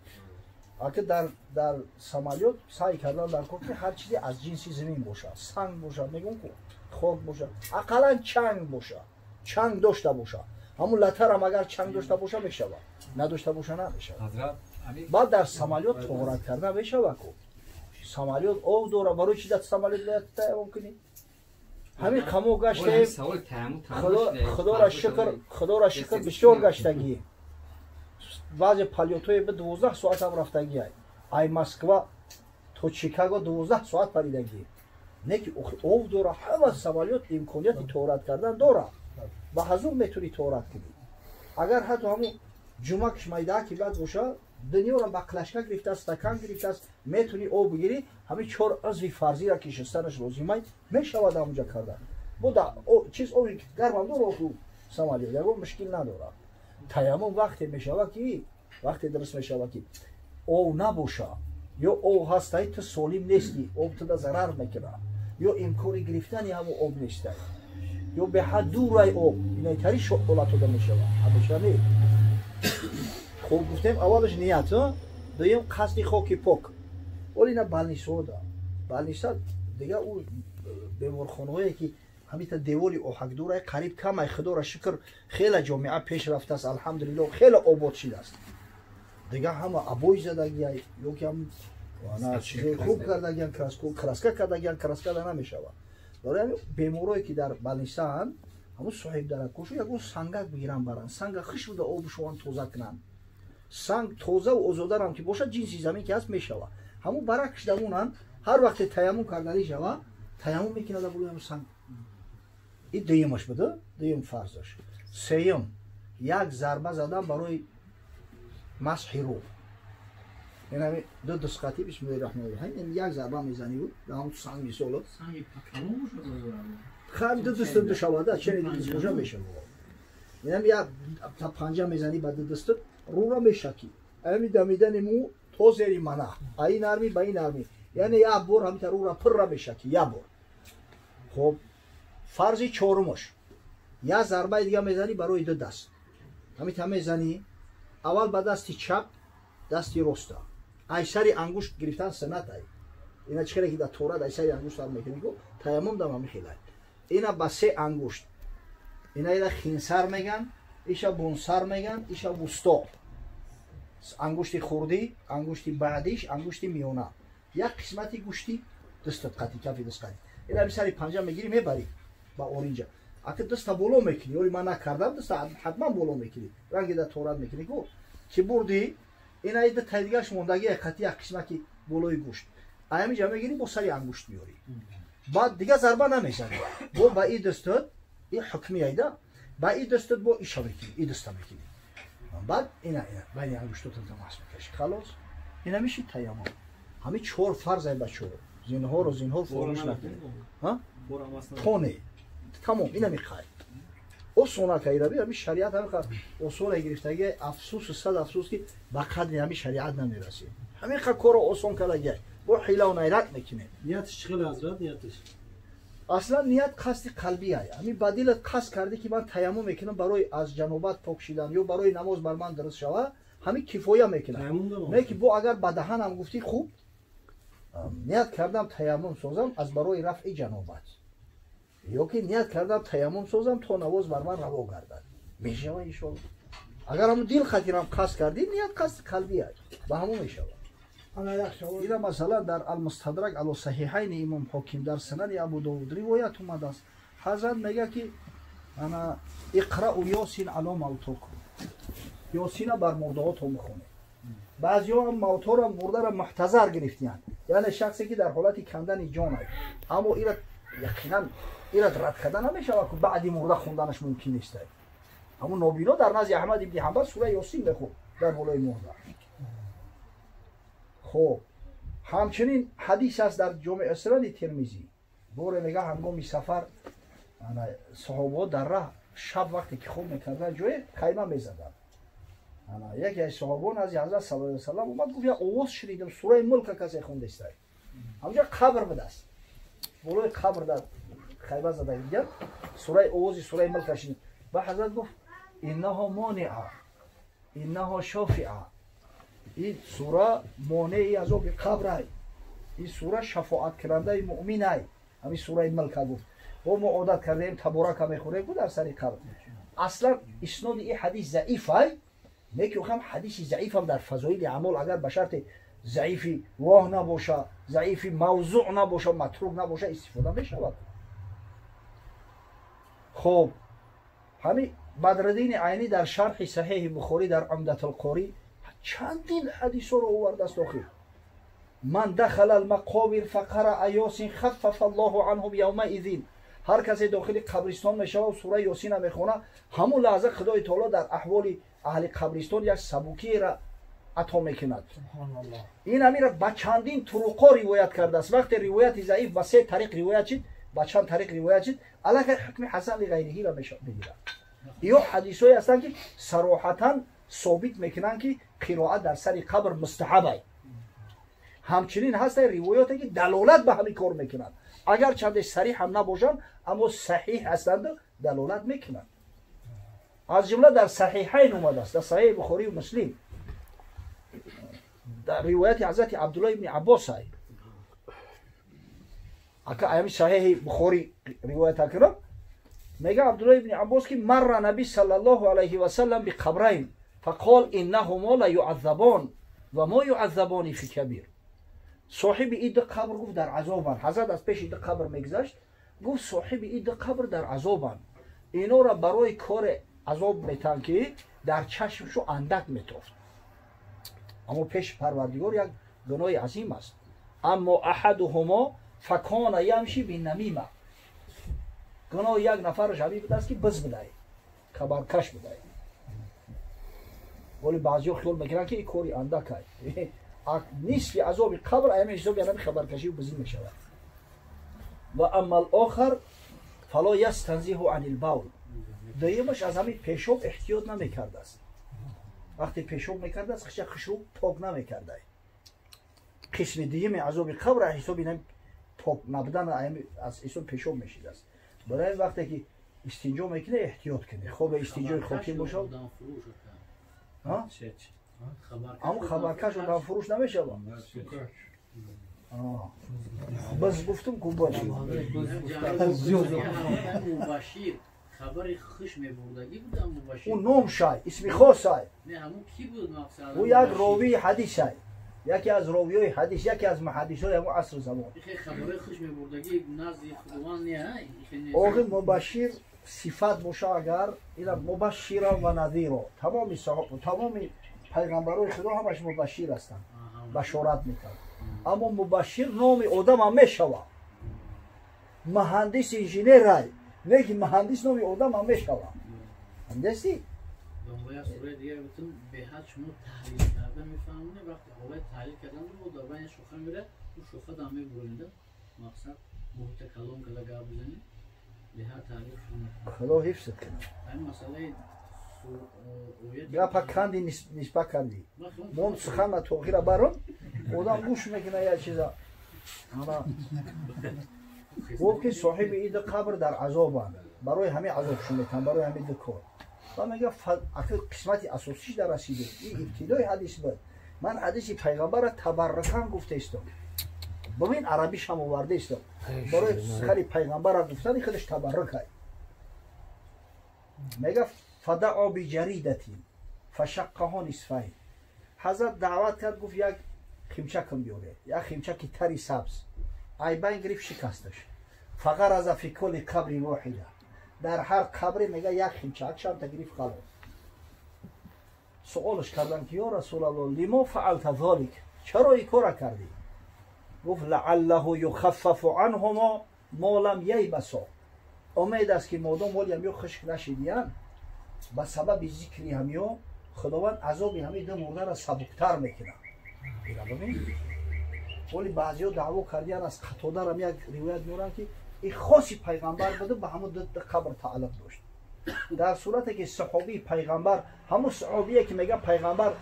Аки дар самолёт саъй кардан дар кор ки ҳар чизе аз ҷинси замин бошад, санг бошад, мегӯм ку, хок бошад, ақаллан чанг бошад, чанг дошта бошад. Ҳамун латарам агар чанг дошта боша мешавад, надошта боша намешавад. Баъд дар самолёт тоҳорат кардан мешавад ку. Самолёт об дорад, барои чи дар самолёт бояд таяммум кунӣ? Ҳамин қамо гаштаем, худоро шукр, худоро шукр бисёр гаштагӣ. Баъзе полётҳое ба 12 соатам рафтагӣ ай. Ай Москва то Чикаго 12 соат паридагӣ. Не ки об дорад, ҳама самолёт имконияти тоҳорат кардан дорад. Ба ҳазур метавонӣ тоҳорат кунӣ. Агар ҳатто ҳамун ҷумакш майдаа ки бад боша, дунёро ба клашка гирифтааст, стакан гирифтааст, метавонӣ об бигирӣ, ҳамин чор узви фарзиро ки шустанаш лозимай, мешавад ҳамунҷа кардан. Бо чиз оби гармам дорад самолёт, ягон мушкил надорад. Таяммум вақте мешавад ки, вақте дуруст мешавад ки об набоша, ё об ҳастай, ту солим нестӣ, об туда зарар мекунад, ё имкони гирифтани ҳамон об нестай, ё беҳад дурай об, инайтари ҳолат дода мешавад. Ҳамеша не. Хуб гуфтем, аввалаш ният, дуюм қасди хоки пок. Оли ина балнисода. Балниса дига ӯ беморхонаҳое ки ҳамита деволи оҳакдорай қариб камай, худоро шукр, хеле ҷомеа пеш рафтааст, алҳамдулиллоҳ, хеле обод шидааст. Дига ҳама обой задагиай, ё ки ҳам чизои хуб кардагиан, краска кардагиан, краска да намешавад. Барои ҳамин беморое ки дар балнисаанд, ҳамун соҳибдаракошу ягон сангак бигиранд баранд, санга хиш буда обшован тоза кунанд. Санг тозаву озодарам ки бошад, ҷинси замин ки ҳаст мешавад. Ҳамун баракш дамонанд, ҳар вақте таяммум карданӣ шавад, таяммум мекунад болои ҳамун санг. Ин дуюмаш буда, дуюм фарзаш. Сеюм, як зарба задан барои масҳи рӯ. Ин ҳамин ду дусқати бисмиллоҳи раҳмони раҳим, ин як зарба мезанӣ дар ҳамун санг мисоло. Хам ду дустат бишавад, чени ду дуст боша мешавад. Ин ҳам як панҷа мезанӣ ба ду дустат, рӯро мешакӣ. Ҳамин дамидани мӯ то зери мана, а ин армӣ ба ин армӣ. Яъне як бор ҳамин рӯро пурра мешакӣ, як бор. Хоб, фарзи чорумаш. Як зарбаи дига мезанӣ барои ду даст. Ҳамин та мезанӣ, аввал ба дасти чап, дасти роста. Ай сари ангушт гирифтан суннат ай. Ина чӣ хеле ки дар тора дар сари ангушт сар мекунӣ, ку таяммум дам ҳами хелай. Ина ба се ангушт. Ина ира хинсар меган, иша бунсар меган, иша вусто. Ангушти хурдӣ, ангушти баъдиш, ангушти миёна. Як қисмати гӯшти дастат қати, кафи даст қати. Ина ҳами сари панҷа мегирӣ, мебарӣ ба оринҷа. Ака даста боло мекунӣ, ёри ман накардам, даста ҳатман боло мекунӣ. Ранги дар торат мекунӣ, ку ки бурдӣ, ина ида тайдигаш мондагӣ қати як қисмаки болои гӯшт. Ҳаминҷа мегирӣ, бо сари ангушт меёрӣ. Баъд дига зарба намезанӣ. Бо ба и дастат, и ҳукми айда, ба и дастат бо иша мекунӣ, и даста мекунӣ. Баъд ина ина байни ангуштотон тамас мекашӣ. Халос. Ина миши таяммум. Ҳами чор фарз ай бачо. Зинҳоро зинҳор фаромӯш накунед. Ҳа? Тоне. Тамом, ина михай. Осона кайраби, ҳами шариат ҳами осона гирифтаги, афсус сад афсус ки ба қадри ҳами шариат намерасем. Ҳамин қа корро осон кардаги. Бо ҳилаву найрат мекунем. Ниятш чӣ хеле ҳазрат, ниятш? Аслан ният қасди қалбӣ ай. Ҳамин ба дилат қасд кардӣ ки ман таяммум мекунам барои аз ҷанобат пок шидан ё барои намоз бар ман дуруст шава, ҳамин кифоя мекунад. Не ки бо агар ба даҳанам гуфтӣ хуб, ният кардам таяммум созам аз барои рафъи ҷанобат. Ё ки ният кардам таяммум созам то намоз бар ман раво гардад. Мешава иншоалло. Агар ҳамун дил хатирам қасд кардӣ, ният қасди қалбӣ ай. Ба ҳамун мешава. Ина масалан дар Алмустадрак ало саҳиҳайни имом Ҳоким дар санади Абу Довуд ривоят омадааст. Ҳазрат мегӯяд ки ана иқрау ёсин ало мавтокум. Ёсина бар мурдаҳото мехонед. Баъзеҳо ҳам мавторо мурдаро муҳтазар гирифтиянд. Яъне шахсе ки дар ҳолати кандани ҷон аст. Аммо ира яқинан ира рад карда намешавад ки баъди мурда хонданаш мумкин нест. Ҳамун нобино дар назди Аҳмад ибни Ҳанбал сураи Ёсин мехонд дар болои мурда. Хоб, ҳамчунин ҳадис аст дар ҷомеи Сунани Термизӣ. Боре мега ҳангоми сафар саҳобаҳо дар раҳ шаб вақте ки хоб мекарданд ҷое хайма мезаданд. Яке аз саҳобаҳо назди ҳазрат саллаллоҳу алайҳи васаллам омад, гуфт як овоз шунидам, сураи Мулка касе хондааст. Ҳамҷа қабр будааст. Болои қабр дар хайма зада дигар сураи овози сураи Мулка шунид. Ба ҳазрат гуфт иннаҳо монеа, иннаҳо шофиа. Ин сура монеи азоби қабрай. Ин сура шафоаткунандаи муъминай. Ҳамин сураи Мулка гуфт. Бо мо одат кардаем таборака мехӯрем ку дар сари қабр. Аслан исноди ин ҳадис заифай, не ки ҳам ҳадиси заифам дар фазоили аъмол агар ба шарти заифи воҳ набоша, заифи мавзӯъ набоша, матрук набоша истифода мешавад. Хоб, ҳамин Бадриддини Айнӣ дар шарҳи саҳеҳи Бухорӣ дар Умдатулқорӣ чандин ҳадисҳоро овардааст охир. Ман дахала алмақобир фақараа ёсин хаффафа аллоҳу анҳум явмаизин. Ҳар касе дохили қабристон мешавад сураи Ёсина мехона, ҳамун лаҳза Худои таоло дар аҳволи аҳли қабристон як сабукиеро ато мекунад. Ин ҳаминро ба чандин туруқҳо ривоят кардааст. Вақте ривояти заиф ба се тариқ ривоят шид, ба чанд тариқ ривоят шид, аллакай ҳукми ҳасан лиғайриҳиро мегирад. Ё ҳадисҳое ҳастанд ки сароҳатан собит мекунанд ки қироат дар сари қабр мустаҳаб ай. Ҳамчунин ҳастанд ривоёте ки далолат ба ҳамин кор мекунанд. Агар чанде сариҳ ҳам набошанд, аммо саҳиҳ ҳастанду далолат мекунанд. Аз ҷумла дар саҳиҳайн омадааст, дар саҳиҳи Бухорию Муслим, дар ривояти ҳазрати Абдуллоҳ ибни Аббос ай. Ака ҳамин саҳиҳи Бухорӣ ривоят кунам, мега Абдуллоҳ ибни Аббос ки марра наби саллаллоҳу алайҳи васаллам биқабрайн фақол иннаҳумо ла юаззабон ва мо юаззабони фи кабир. Соҳиби ин ду қабр гуфт дар азобанд. Ҳазрат аз пеши ду қабр мегузашт, гуфт соҳиби ин ду қабр дар азобанд. Инора барои коре азоб метаҳанд ки дар чашмшу андак метофт. Аммо пеши Парвардигор як гуноҳи азим аст. Аммо аҳадуҳумо факона ямши бинамима. Гуноҳи як нафараш ҳамин будааст ки биз будай, хабаркаш будай. Вале баъзеҳо хиёл мекунанд ки ин кори андакай. Нисфи азоби қабр ҳамин ҳисоби ҳамин хабаркашию бизӣ мешавад. Ва амма алохар фало ястанзиҳу ани лбавл. Дуюмаш аз ҳамин пешоб эҳтиёт намекардааст. Вақте пешоб мекардааст, хиша хушрӯ пок намекардай. Қисми дуюми азоби қабр аз ҳисоби пок набудан аз ҳисоби пешоб мешидааст. Барои вақте ки истинҷо мекунӣ эҳтиёт кунӣ. Хоб истинҷои хокӣ бошад. Аммо хабаркаш одамфурӯш намешавад. Боз гуфтум ку боз. Мубашир хабари хуш мебурдагӣ буд Мубашир. Ӯ ном шай, исми хосай. Не, ҳамун ки буд мақсад? Ӯ як ровии ҳадисай. Яке аз ровиёи ҳадис, яке аз муҳаддисои ҳамун асри замон. Ихе хабари хуш мебурдагӣ назди Худованд не, ҳа? Охир Мубашир сифат боша агар, ила мубашшира ва надиро. Тамоми саҳоба, тамоми пайғамбарои Худо ҳамаш мубашшир ҳастанд. Башорат мекард. Аммо мубашшир номи одамам мешавад. Муҳандис инженерай, не ки муҳандис номи одамам мешавад. Ҳандеси? Донбоя сураи дигар гуфтам, беҳад шумо таҳлил карда мефаҳмонед, вақте ҳолати таҳлил кардан бо дар байни шуха мерад, ӯ шуха дам мебуринда. Мақсад муҳита калон карда гап бизанед, беҳад таҳлил шумо. Худо ҳифзат кунад. Ҳамин масъалаи гапа канди нисба кардӣ. Мон сухана тоғира барон, одам гӯш мекунад як чиза. Гуфт ки соҳиби иди қабр дар азобанд. Барои ҳамин азобшон метаҳанд, барои ҳамин ду кор. Ва мегӯяд акл қисмати асосиш дар расиде. Ин ибтидои ҳадис буд. Ман ҳадиси пайғамбарро табаррукан гуфта истом. Бибин арабиш ҳам оварда истом. Барои сухани пайғамбарро гуфтани худаш табаррукай. Мегӯяд фадаъо биҷаридатин фашаққаҳо нисфайн. Ҳазрат даъват кард, гуфт як химчакам биёред, як химчаки тари сабз. Айбайн гирифт шикасташ. Фағараза фи кулли қабри воҳида. Дар ҳар қабре мега як химчак чандта гирифт халос. Суолаш карданд ки ё Расулаллоҳ, лимо фаалта золик? Чаро ин кора кардӣ? Гуфт лааллаҳу юхаффафу анҳумо мо лам яйбасо. Умед аст ки модом ҳоли ҳамё хушк нашидиянд, ба сабаби зикри ҳамё Худованд азоби ҳамин ду мурдаро сабуктар мекунад. Ира бибин. Ҳоли баъзеҳо даъво кардиянд аз Қатодарам як ривоят меоранд ки ин хоси пайғамбар буда, ба ҳамун ду қабр тааллуқ дошт. Дар сурате ки саҳобии пайғамбар, ҳамун саҳобие ки мегӯяд пайғамбар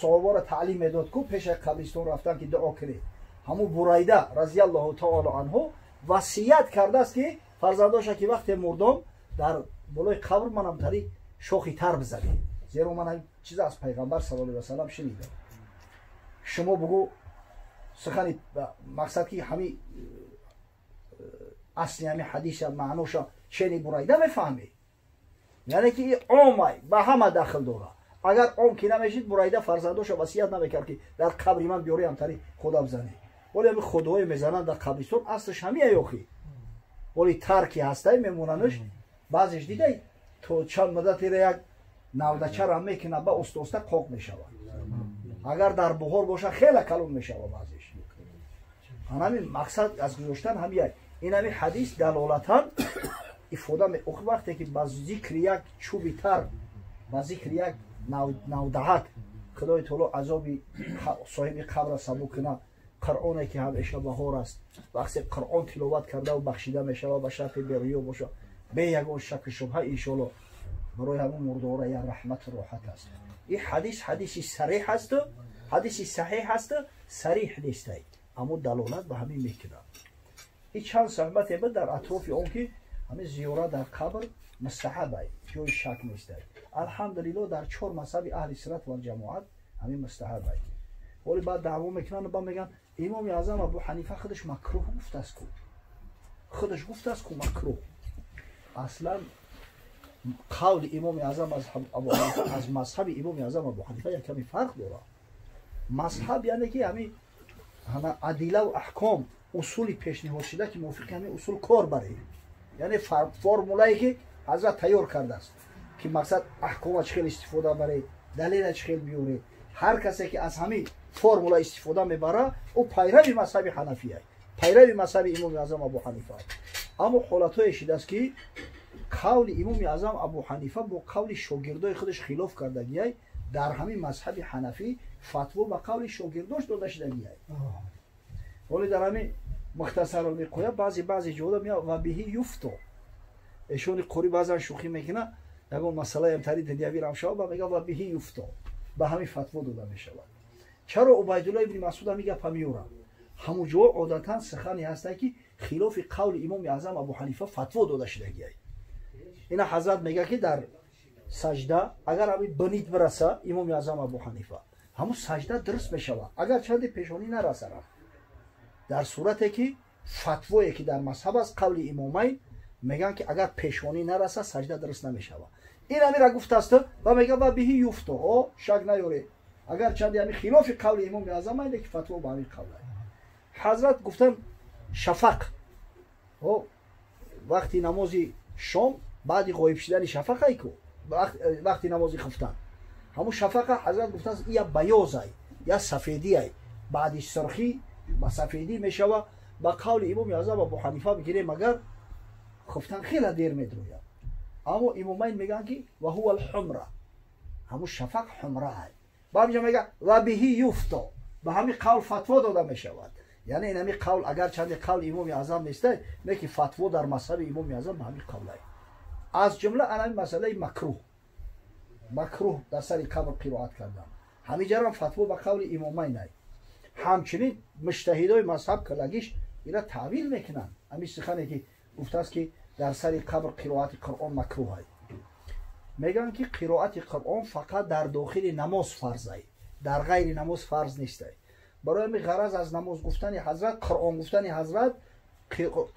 саҳобаро таълим медод ку пеш аз қабристон рафтан ки дуо кунед, ҳамун Бурайда разияллоҳу таоло анҳу васият кардааст ки фарзандоша ки вақте мурдом дар болои қабр манам тари шохи тар бизанед, зеро ман ҳамин чиза аз пайғамбар саллаллоҳу алайҳи васаллам шунидам. Шумо бугӯ сухани мақсад ки ҳамин асли ҳамин ҳадиса маъноша шени Бурайда мефаҳмед. Яъне ки ин омай ба ҳама дахл дорад. Агар ом ки намешид, Бурайда фарзандоша васият намекард ки дар қабри ман биёри ҳамтари худо бизанед. Вале ҳамин худоҳое мезананд дар қабристон аслаш ҳамия ёхи. Вале тарки ҳастай мемонанаш, баъзеш дидай то чанд муддатеро як навдачарам мекунад, ба оста оста қоқ мешавад. Агар дар буҳор бошад хеле калон мешавад баъзеш. Ҳамин мақсад аз гузоштан ҳамия. Ин ҳамин ҳадис далолатан ифода охир вақте ки ба зикри як чӯби тар, ба зикри як навдаҳак Худои таоло азоби соҳиби қабрро сабук кунад. Қуръоне ки ҳамеша баҳор аст, вақте Қуръон тиловат кардаву бахшида мешавад ба шарти бериё бошад, бе ягон шаку шубҳа иншоалло барои ҳамун мурдора як раҳмату роҳат аст. Ин ҳадис ҳадиси сариҳ асту ҳадиси саҳиҳ асту сариҳ нестай, аммо далолат ба ҳамин мекунад. Ин чанд суҳбате буд дар атрофи он ки ҳамин зиёра дар қабр мустаҳаб ай, ҷои шак нестай. Алҳамдулиллоҳ дар чор мазҳаби аҳли суннат вал ҷамоат ҳамин мустаҳаб ай. Вале баъд даъво мекунанд ба мегӯянд имоми аъзам Абу Ҳанифа худаш макрӯҳ гуфтааст ку, худаш гуфтааст ку макрӯҳ. Аслан қавли имоми аъзам аз Абу Ҳанифа аз мазҳаби имоми аъзам Абу Ҳанифа як каме фарқ дорад. Мазҳаб яъне ки ҳамин ҳама адилаву аҳком усули пешниҳодшуда ки мувофиқи ҳамин усул кор баред, яъне формулае ки ҳазрат тайёр кардааст ки мақсад аҳкома чӣ хел истифода баред, далела чӣ хел биёред. Ҳар касе ки аз ҳамин формула истифода мебарад, ӯ пайрави мазҳаби ҳанафия, пайрави мазҳаби имоми аъзам Абу Ҳанифа. Аммо ҳолатҳое шидааст ки қавли имоми аъзам Абу Ҳанифа бо қавли шогирдои худаш хилоф кардагиай, дар ҳамин мазҳаби ҳанафӣ фатво ба қавли шогирдош дода шудагиай. Вале дар ҳамин мухтасарулмиқоя баъзе ҷода меояд ва биҳи юфто. Эшони қурӣ баъзан шӯхӣ мекунад, ягон масъалаям тари дунявирам шава, ба мегӯяд ва биҳи юфто, ба ҳамин фатво дода мешавад. Чаро Убайдулло ибни Масъуд ҳамин гапа меорад? Ҳамун ҷо одатан сухане ҳастад ки хилофи қавли имоми аъзам Абу Ҳанифа фатво дода шудагиай. Ина ҳазрат мегӯяд ки дар саҷда агар ҳамин бинит бираса имоми аъзам Абу Ҳанифа, ҳамун саҷда дуруст мешавад, агар чанде пешонӣ нарасарад. Дар сурате ки фатвое ки дар мазҳаб аст, қавли имомайн мегӯянд ки агар пешонӣ нараса, саҷда дуруст намешавад. Ин амира гуфтааст ва мегӯяд ва биҳи юфто. О, шак наёре, агар чанде ҳами хилофи қавли имоми аъзам айде ки фатво ба ҳамин қавл. Ҳазрат гуфтан шафақ, вақти намози шом баъди ғоиб шудани шафақ айку, вақти намози хуфтан ҳамун шафақа ҳазрат гуфтааст я баёзай, я сафедиай, баъди сурхӣ ба сафедӣ мешава. Ба қавли имоми аъзам Абу Ҳанифа бигирем, агар хуфтан хеле дер медрояд, аммо имомайн мегӯянд ки ва ҳува алҳумра, ҳамун шафақ ҳумраай. Ба ҳаминҷа мегӯяд ва биҳи юфто, ба ҳамин қавл фатво дода мешавад. Яъне ин ҳамин қавл агарчанде қавли имоми аъзам нестай, не ки фатво дар мазҳаби имоми аъзам ба ҳамин қавлай. Аз ҷумла ана ҳамин масъалаи макрӯҳ, макрӯҳ дар сари қабр қироат кардан, ҳамиҷарам фатво ба қавли имомайнай. Ҳамчунин муҷтаҳидои мазҳаб калагиш ира таъвил мекунанд. Ҳамин сухане ки гуфтааст ки дар сари қабр қироати Қуръон макрӯҳай, мегӯянд ки қироати Қуръон фақат дар дохили намоз фарзай, дар ғайри намоз фарз нестай. Барои ҳамин ғараз аз намоз гуфтани ҳазрат, Қуръон гуфтани ҳазрат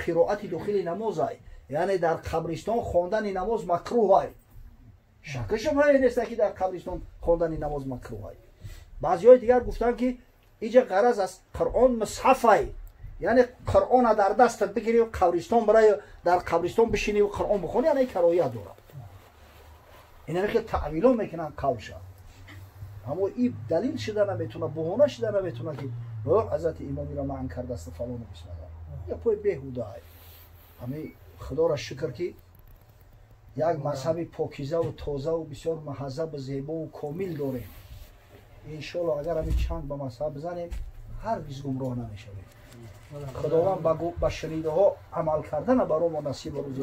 қироати дохили намозай, яъне дар қабристон хондани намоз макрӯҳай. Шакку шубҳае неста ки дар қабристон хондани намоз макрӯҳай. Баъзиҳои дигар гуфтанд ки иҷа ғараз аз Қуръон мусҳафай, яъне Қуръона дар дастат бигирӣ, қабристон барай, дар қабристон бишинӣ, Қуръон бихонӣ, яъне кароҳият дорад. Инаме хел таъвило мекунанд қавлша, аммо и далил шуда наметуна, буҳона шуда наметуна ки ҳазрати имомиро маън кардааст фалону бисмада. Гапои беҳудаай. Ҳами худоро шукр ки як мазҳаби покизаву тозаву бисёр муҳаззабу зебову комил дорем. Иншоалло агар ҳамин чанг ба мазҳаб бизанем, ҳаргиз гумроҳ намешавем. Худованд ба шунидаҳо амал кардана барои мо насиб рӯзи.